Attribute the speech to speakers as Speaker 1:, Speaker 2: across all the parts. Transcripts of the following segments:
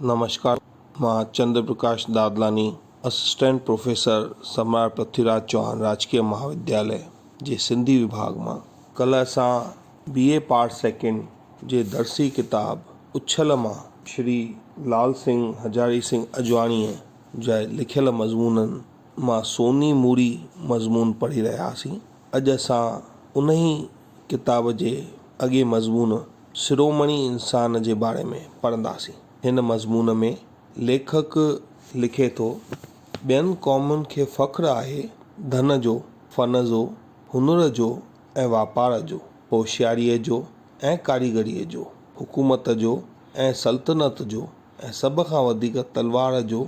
Speaker 1: نمشڪار مان Chandar Prakash Dadlani assistant professor سمراٽ پرٿوي راج چوهان راجڪيه مهاودياليه جي سنڌي وڀاڳ مان ڪلهه اسان بي اي پارٽ سيڪنڊ جي درسي ڪتاب اڇل مان شري لال سنگهه هزاري سنگهه اجواڻيء جي لکيل مضمونن مان سوني موڙي مضمون پڙهي رهيا هئاسين. اڄ اسان انهي ڪتاب جي اڳئين مضمون شرومڻي انسان جي باري ۾ پڙهنداسين. هن مضمون ۾ ليکڪ لکي ٿو، ٻين قومن کي فخر آهي ڌن جو، فن جو، هنر جو ۽ واپار جو، هوشياريء جو ۽ ڪاريگريء جو، حڪومت جو ۽ سلطنت جو ۽ سڀ کان وڌيڪ تلوار جو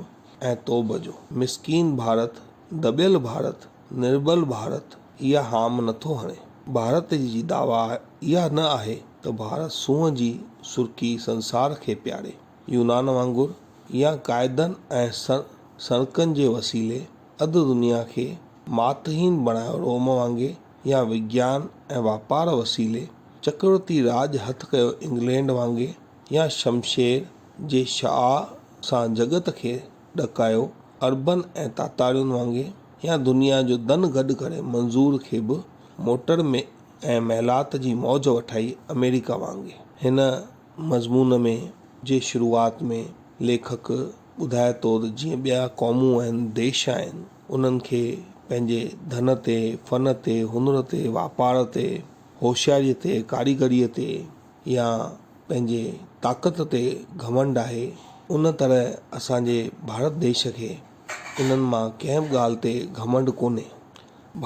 Speaker 1: ۽ توب جو. مسڪين ڀارت، دٻيل ڀارت، نرٻل ڀارت اها هام نٿو هڻي. ڀارت جي دعويٰ اها نه آهي ته ڀارت سونهن جي سرڪي سنسار کي پياري، يونان وانگر يا قاعدن ۽ سڻڪن جي وسيلي اڌ دنيا کي ماتهين بڻايو روم وانگي يا وگيان ۽ واپار وسيلي چڪرورتي راڄ هٿ ڪيو انگلينڊ وانگي يا شمشير جي شعاع سان جڳت کي ڏڪايو عربن ۽ تاتارين وانگي يا دنيا جو ڌن گڏ ڪري منظور کي به موٽر ۾ ۽ محلات جي موج وٺائي آمريڪا وانگي. هن مضمون ۾ جي شروعات ۾ ليکڪ ٻڌائي ٿو ته جيئن ٻيا قومون آهن، ديش آهن، انهن کي پنهنجي ڌن تي، فن تي، هنر تي، واپار تي، هوشياريء تي، ڪاريگريء تي يا پنهنجي طاقت تي گهمنڊ آهي، ان طرح اسان جي ڀارت ديش کي انهن مان ڪنهن به ڳالهه تي گهمنڊ ڪونهي.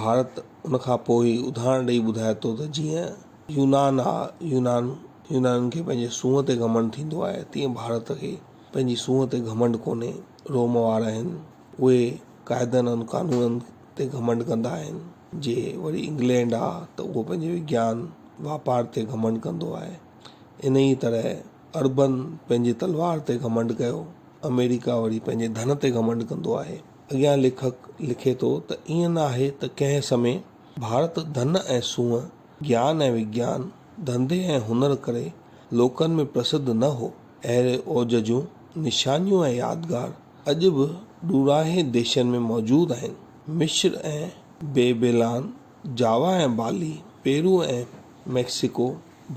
Speaker 1: ڀارت ان کان پوء هي اداهرڻ ڏئي ٻڌائي ٿو ته جيئن يونان آ، يونان يونانين کي پنهنجي سونهن تي گهمنڊ ٿيندو آهي، تيئن ڀارت کي پنهنجي سونهن تي گهمنڊ ڪونهي. روم وارا آهن، اهي قاعدن ۽ قانونن تي گهمنڊ ڪندا آهن. جي وري انگلينڊ آ ته اهو پنهنجي وگيان واپار تي گهمنڊ ڪندو آهي. انهيء طرح عربن پنهنجي تلوار تي گهمنڊ ڪيو، آمريڪا وري پنهنجي ڌن تي گهمنڊ ڪندو آهي. اڳيان ليکڪ لکي ٿو ته ائين نه آهي ته ڪنهن سمي ڀارت ڌن ۽ سونهن، گيان ۽ وگيان، ڌنڌي ۽ هنر ڪري لوڪن ۾ پرسڌ نه هو. اهڙي اوج جون نشانيون ۽ يادگار اڄ به ڏورانهين ديشن ۾ موجود آهن. مصر ۽ بيبيلان، جاوا ۽ بالي، پيرو ۽ ميڪسيڪو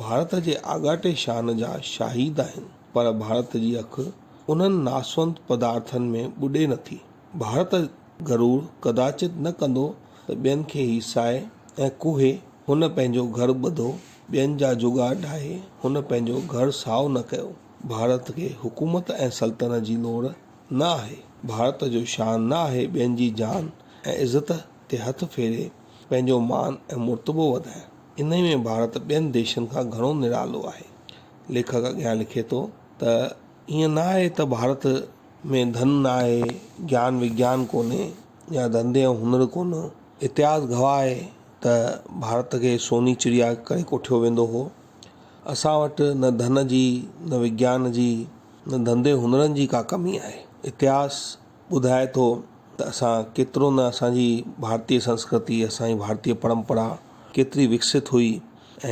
Speaker 1: ڀارت جي آڳاٽي شان جا شاهد آهن، پر ڀارت جي اک انهن ناسونت پدارٿن ۾ ٻڏي نٿي. ڀارت غرور ڪداچت نه ڪندو ته ٻين کي هيسائي ۽ ڪوهي هن پنهنجو گهر ٻڌو، ٻين جا جوڳا ڊاهي هن پنهنجو گهر سائو نه ڪيو. ڀارت کي حڪومت ۽ سلطنت جي لوڙ نه آهي. ڀارت جو شان نه آهي ٻين جي جان ۽ عزت تي هٿ ڦيري پنهنجو مان ۽ مرتبو وڌائڻ. انهي ۾ ڀارت ٻين ديشن کان گهڻو نرالو آهي. ليکڪ اڳيان لکي ٿو ته ائين نه آهي ته ڀارت ۾ ڌن نه آهي، گيان وگيان ڪونهي يا ڌنڌي ۽ هنر ڪونه. اتهاس گواهه آهي ته ڀارت کي سوني چڙيا ڪري ڪوٺيو ويندو هو. اسان وٽ نه ڌن جي، نه وگيان جي، نه ڌنڌي هنرن جي ڪا ڪمي آهي. اتهاس ٻڌائي ٿو ته اسان ڪيترو نه اسان جي ڀارتيه سنسڪرتي، اسان جي ڀارتيه پرمپرا ڪيتري وڪست هئي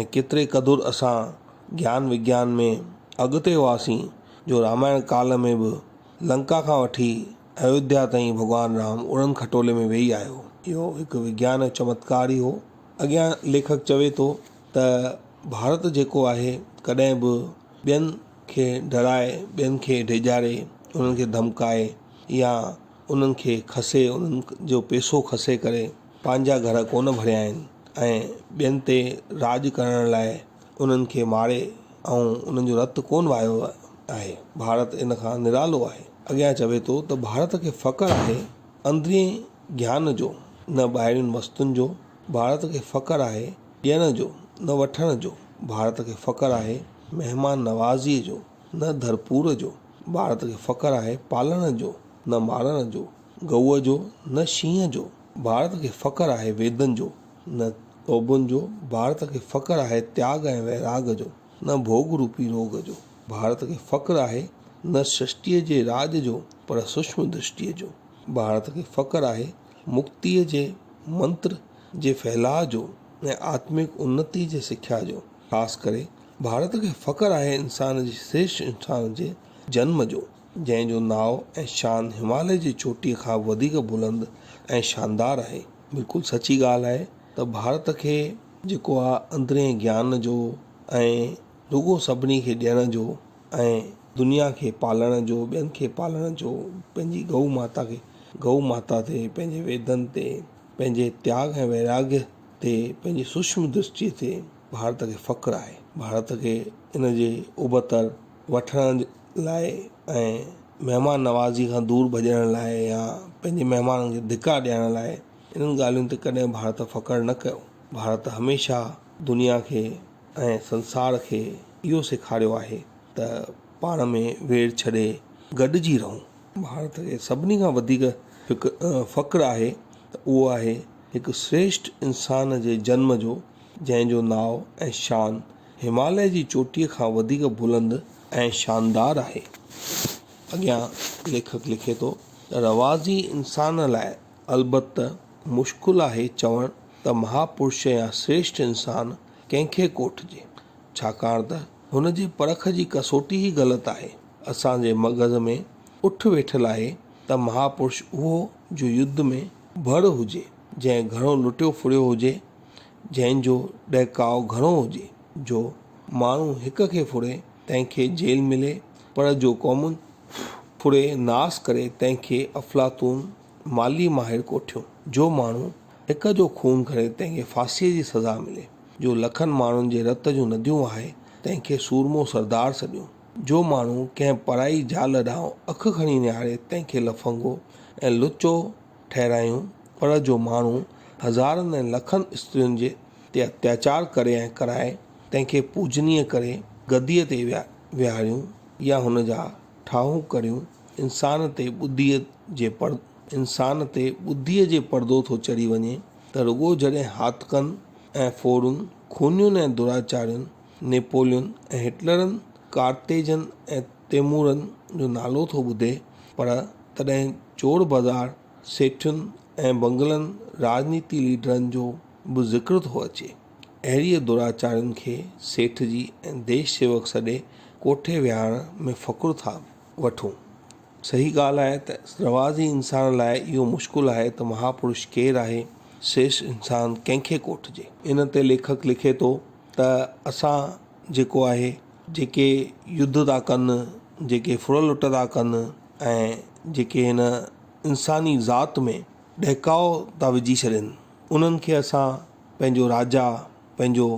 Speaker 1: ۽ ڪيتري قدر اسان گيان وگيان ۾ اڳتي هئاسين جو رامائڻ ڪال ۾ به لنڪا کان وٺي ايوڌيا تائين ڀڳوان رام اڙن کٽولي ۾ ويهي آيو. اهو هڪ وگيان جو چمتڪار ئي هو. اڳيان ليکڪ چوي ٿو ته ڀارت جيڪو آهي ڪڏهن به ٻين کي ڊرائي، ٻين کي ڊيڄاري، انهن کي ڌمڪائي يا انهن کي کسي انهن جو پئسو کسي ڪري پنهنجا گهر ڪونه ڀريا آهن ۽ ٻين تي راڄ ڪرڻ لاء انهن کي ماري ۽ انهن جو رت ڪونه وهايو آهي. ڀارت ان کان نرالو آهي. اڳيان چوي ٿو ته ڀارت کي فخر آهي اندرين گيان جو نه ٻاهرين وستن جو، ڀارت کي فخر آهي ڏيڻ جو نه وٺڻ جو، ڀارت کي فخر آهي مهمان نوازيء جو نه ڌرپور جو، ڀارت کي فخر آهي پالڻ جو نه مارڻ جو، گئوء جو نه شينهن جو، ڀارت کي فخر آهي ويدن جو نه توبن جو، ڀارت کي فخر آهي تياڳ ۽ ويراڳ جو نه ڀوڳ روپي روڳ جو، ڀارت کي فخر آهي نه سرشٽيء جي راڄ جو پر سوشم درشٽيء جو، ڀارت کي فخر آهي مڪتيء جي منتر جي ڦهلاء جو ۽ آتمڪ انتي جي سکيا جو. خاص ڪري ڀارت کي فخر آهي انسان جي شريشٺ انسان جي جنم جو. جنهن جو نانء ۽ شان هماليه جي چوٽيء کان به وڌيڪ بلند ۽ شاندار آهي. بلڪل سچي ڳالهه آهي ته ڀارت کي جيڪو آ اندرين گيان جو ۽ رڳو سڀني کي ڏيڻ جو ۽ دنيا کي پالڻ جو ٻين کي پالڻ جو پنهنجي گئو ماتا کي گئو ماتا تي پنهنجي ويدن تي پنهنجي تياڳ ۽ ويراڳ تي پنهنجي سوشم درشٽيء تي ڀارت کي فخر آهي. ڀارت کي ان جي ابتڙ وٺڻ لاء ۽ مهمان نوازي کان دور ڀڄڻ لاء يا پنهنجي مهمانن کي ڌڪا ڏيڻ لاء انهن ڳالهين تي ڪڏهن ڀارت فخر نه ڪيو. ڀارت هميشه دنيا کي ۽ سنسار کي اهو سيکاريو آهي ته پاڻ ۾ ويڙهه ڇڏي گڏجي رهون. ڀارت کي سڀني کان وڌيڪ فخر آهي ته اهو آهي هڪ شريشٺ انسان جي جنم جو جنهن جو نانء ۽ شان هماليه جي چوٽيء کان وڌيڪ بلند ۽ شاندار آهي. اڳيان ليکڪ لکي ٿو ته رواجي انسان لاء البته مشڪل آهي چوڻ ته مهاپرش يا شريشٺ انسان ڪنهن کي ڪوٺجي، ڇاڪاڻ ته هن جي پرک جي ڪسوٽي ئي غلط آهي. اسان جي مغز ۾ اٺ ويٺل آهي ته مهاپرش اهو جو يڌ ۾ ڀڙ هجي، جنهن گهڻو لٽيو ڦريو هجي، جنهن جو ڏهڪاء گهڻو هجي، جو ماڻهو هڪ کي ڦري تنهن کي جيل ملي، پر جو قومن ڦري ناس ڪري تنهن کي افلاطون مالي ماهر ڪوٺيو. جو ماڻهو هڪ جو خون ڪري تنهن کي ڦاسيء جي سزا ملي، جو لکن ماڻهن جي رت جون نديون وهائي تنهن کي سورمو سردار سڏيون. جو ماڻهو ڪنهن پرائي زال ڏانهن اک کڻي نهاري تنهن کي لفنگو ۽ لچو ٺهرايون پر جو ماڻهو هزارن ۽ لکن استرين جي تي اتياچار ڪري ۽ ڪرائي تنهن کي پوجنيه ڪري گديء تي ويهاريون يا هن جا ٺاهون ڪريون انسان تي ٻڌيء جي انسان تي ٻڌيء جي پردو ٿو چڙهي وڃي ته رڳو جڏهن هاتڪن ۽ ڦورن، خونين ۽ دراچارين، نيپولين ۽ هٽلرن، ڪارتيجن ۽ تيمورن جو نالو ٿو ٻڌي پر تڏهن چور بازار، سيٺين ۽ بنگلن، راڄنيتي ليڊرن جو به ذڪر ٿو اچي. اهڙيء دراچارين کي سيٺجي ۽ ديش سيوڪ سڏي ڪوٺي ويهارڻ ۾ فخر ٿا وٺون. صحيح ڳالهه آهي ته رواجي انسان لاء اهو مشڪل آهي ته مهاپرش ڪير آهي، شريشٺ انسان ڪنهن کي ڪوٺجي. ان تي ليکڪ لکي ٿو ته اسان جيڪو آهي جيڪي يڌ ٿا ڪن، جيڪي ڦر لٽ ٿا ڪن ۽ جيڪي هن انساني ذات ۾ ڏهڪاء ٿا وجهي ڇڏين انهن کي اسان پنهنجو راجا، پنهنجو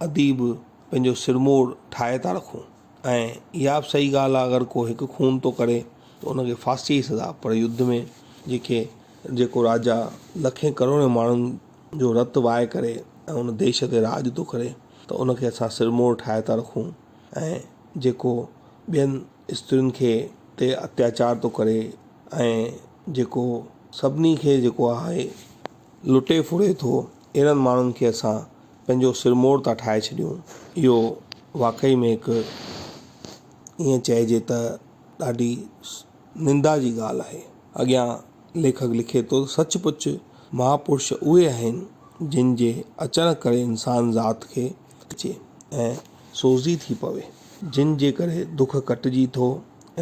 Speaker 1: اديب، پنهنجو سرموڙ ٺاهي ٿا رکون ۽ اها به صحيح ڳالهه آهي اگر ڪو هڪ خون ٿو ڪري ته ان کي ڦاسيء جي سزا پر يڌ ۾ جيڪي جيڪو راجا لکين ڪروڙين ماڻهن جو رت وهائي ڪري ۽ ان ديش تي راڄ ٿو ڪري ته ان کي اسان سرموڙ ٺاهي ٿا رکون ۽ جيڪو ٻين استرين کي تي اتياچار ٿو ڪري ۽ جيڪو سڀني کي جيڪو آهي لٽي ڦري ٿو اهڙن ماڻهن کي اسان پنهنجو سرموڙ ٿا ٺاهي ڇڏيون اهو واقعي ۾ هڪ ائين چئجي ته ڏاڍي نندا جي ڳالهه آهي اڳيان ليکڪ لکي ٿو ته سچ پچ مهاپرش اهي آهن جن جي اچڻ ڪري انسان ذات کي اچي ۽ سوزي ٿي پوي، جن جي ڪري دک ڪٽجي ٿو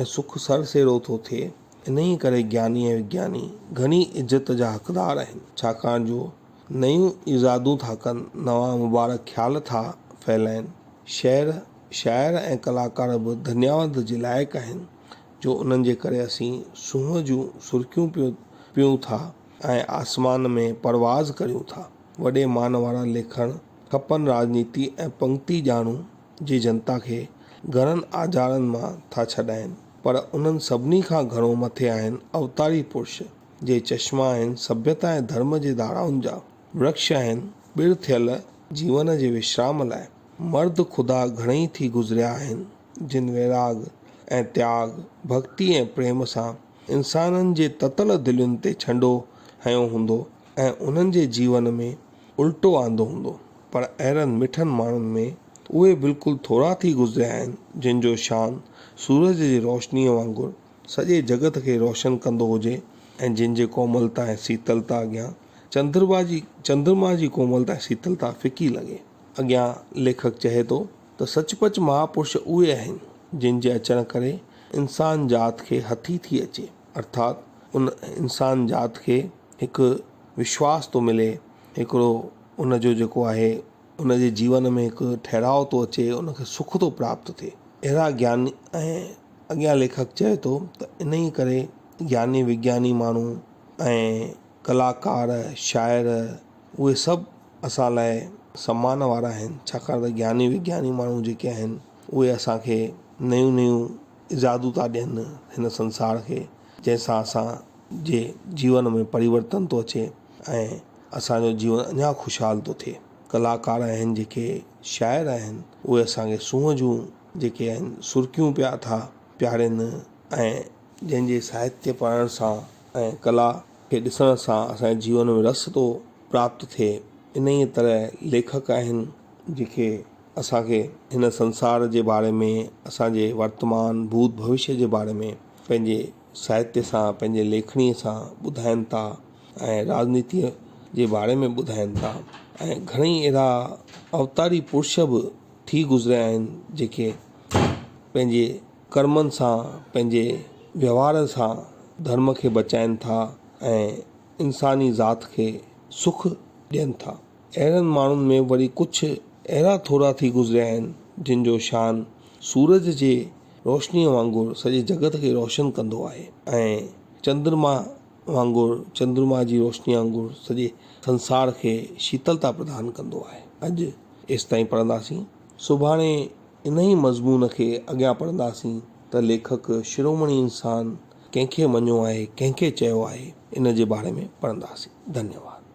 Speaker 1: ۽ سک سر سيرو ٿو ٿئي. انهيء ڪري گياني ۽ وگياني گهڻي عزت جا حقدار آهن، ڇاڪاڻ جو نيون ايجادون ٿا ڪن، نوان مبارڪ خيال ٿا ڦهلائين. شعر، شاعر ۽ ڪلاڪار به ڌنيواد جي لائق آهن، جو انهن جي ڪري اسين سونهن جون سرڪيون پيون ٿا ۽ آسمان ۾ پرواز ڪريون ٿا. وڏي مان وارا ليکڻ کپن راڄنيتي ۽ پنگتي ڄاڻو جي جنتا کي گهڻن آزارن مان ٿا ڇڏائين پر انهن سڀني کان گهڻو مٿي آهن اوتاري پرش جي چشما آهن سڀيتا ۽ ڌرم جي ڌارائن جا ورڪش آهن ٻر ٿيل جيون جي وشرام لاء مرد خدا گهڻئي ٿي گذريا آهن. جن ويراڳ ۽ تياڳ، ڀڳتي ۽ پريم سان انسانن جي تتل دلين تي ڇنڊو هنيو هوندو ۽ انهن جي جيون ۾ الٽو آندو هوندو، پر اهڙن مٺن ماڻهن ۾ اهي بلڪل ٿورا ٿي گذريا آهن، جن جو شان سورج جي روشنيء وانگر سڄي جڳت کي روشن ڪندو هجي ۽ جن جي ڪوملتا ۽ سيتلتا اڳيان چندرما جي چندرما جي ڪوملتا ۽ سيتلتا ڦڪي لڳي. اڳيان ليکڪ چئي ٿو ته سچ پچ مهاپرش اهي آهن، جن جي اچڻ ڪري انسان ذات کي هٿي ٿي اچي ارٿات ان انسان ذات کي هڪ وشواس ٿو ملي هڪڙو ان جو جيڪو آهي ان جي جيون ۾ هڪ ٺهراء ٿو اچي ان کي سک ٿو پراپت ٿئي اهڙا گياني ۽ اڳيان ليکڪ چئي ٿو ته انهيء ڪري گياني وگياني ماڻهو ۽ ڪلاڪار شاعر اهي سڀ اسان لاء سمان وارا آهن ڇاڪاڻ ته گياني وگياني ماڻهو جيڪي آهن اهي اسان کي نيون نيون ايجادون ٿا ڏين هن سنسار کي جنهن سان اسان جي جيون ۾ پريورتن ٿو اچي ۽ اسان جو جيون اڃا خوشحال ٿو ٿئي. ڪلاڪار آهن جيڪي شاعر آهن اهي اسان کي سونهن جون جيڪي آهن سرڪيون پيا ٿا پيارين ۽ جنهن جي ساهتيه پڙهڻ سان ۽ ڪلا کي ڏسڻ سان اسان جي جيون ۾ رس ٿو پراپت ٿئي. انهيء طرح ليکڪ آهن جيڪي اسان کي هن سنسار جي باري ۾ اسان جي ورتمان ڀوت ڀوشيه جي باري ۾ پنهنجي ساهتيه سان پنهنجي ليکڻيء سان ٻڌائين ٿا ۽ راجنيتيء جي باري ۾ ٻڌائين ٿا ۽ گهڻئي اهڙا اوتاري پرش به ٿي گذريا آهن جيڪي پنهنجي ڪرمن سان پنهنجي ويوهار سان ڌرم کي بچائين ٿا ۽ انساني ذات کي سک ڏين ٿا. اهڙن ماڻهن ۾ وري ڪجهه اهڙا ٿورا ٿي گذريا آهن جن جو شان سورج جي روشنيء وانگر سڄي جڳت کي روشن ڪندو آهي ۽ چندرما وانگر چندرما جي روشنيء وانگر سڄي سنسار کي شيتلتا پردان ڪندو آهي. اڄ ايستائين پڙهنداسين. سڀاڻي انهيء مضمون کي اڳيان پڙهنداسين ته ليکڪ شرومڻي انسان ڪنهن کي مڃيو آهي، ڪنهن کي چيو آهي، ان جي باري ۾ پڙهنداسين. ڌنيواد.